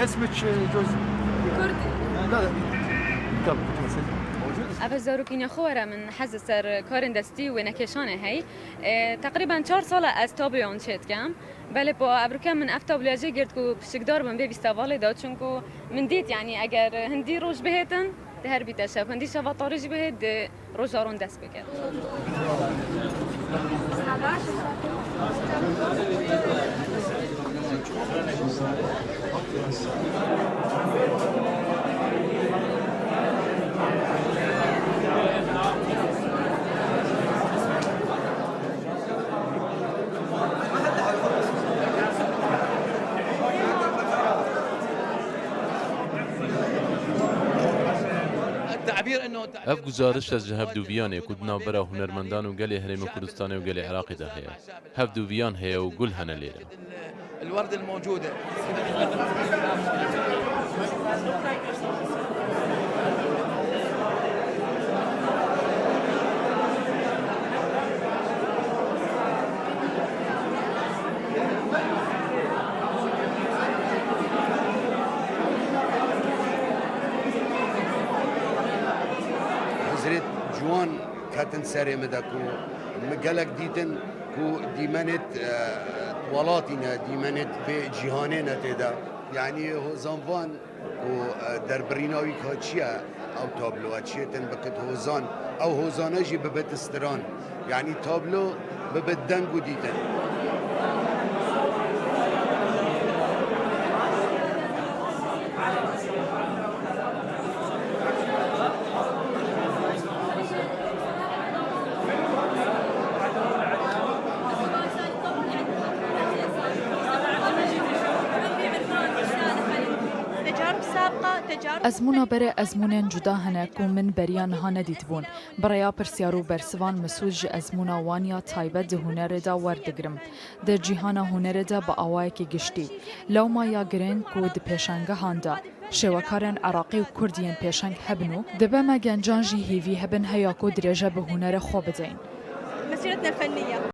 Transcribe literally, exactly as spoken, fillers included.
اسمك جوز؟ كردي. لا، لا. طب، موجود. Ev zarokîna xwe were min hez li ser karên destî û wênekêşanê hey. E, teqrîben çar sal e ez tabloyan çêdikim. Belê po evroke min ev tabloya jê girt ku pişikdar bim vê festîvalê de, çunku min dît, yanî eger hindî roj bihêtin, di her bîte şev. Hindî şeva tarî jî bihêt, di roja ron dest pê kir. Ev guzariş e ji hevdûviyanê ku di navbera hunermendan û gelê Herêma Kurdistanê û gelê Iraqê de heye. Hevdûviyan heye û gul hene lêre. الورد الموجودة. Hizrêt ciwan ketin serê min de ku min gelek dîtin ku dîmenêt, e, welatî ne, dîmenêt vê cîhanê ne tê de. Yanî hozanvan û, e, derbirîna wî ka çi ye ew tabloya, çiyêtin bikit hozan, ew hozane jî bibit stiran. Yanî tablo bibit deng û dîtin. Ezmûna berê ezmûnên cuda hene ku min beriya niha nedîtibûn. Bi rêya pirsyar û bersivan min soz ji ezmûna wan ya taybet di hunerê de werdigirim. Di cîhana hunerê de bi awayekî giştî, lewma ya girîng ku di pêşangehan de şêwekarên Iraqî û Kurd yên pêşeng hebin û dibe me gencan jî hêvî hebin heya ku dirêje bi hunerê xwe bideyn. مسيرتنا فنية.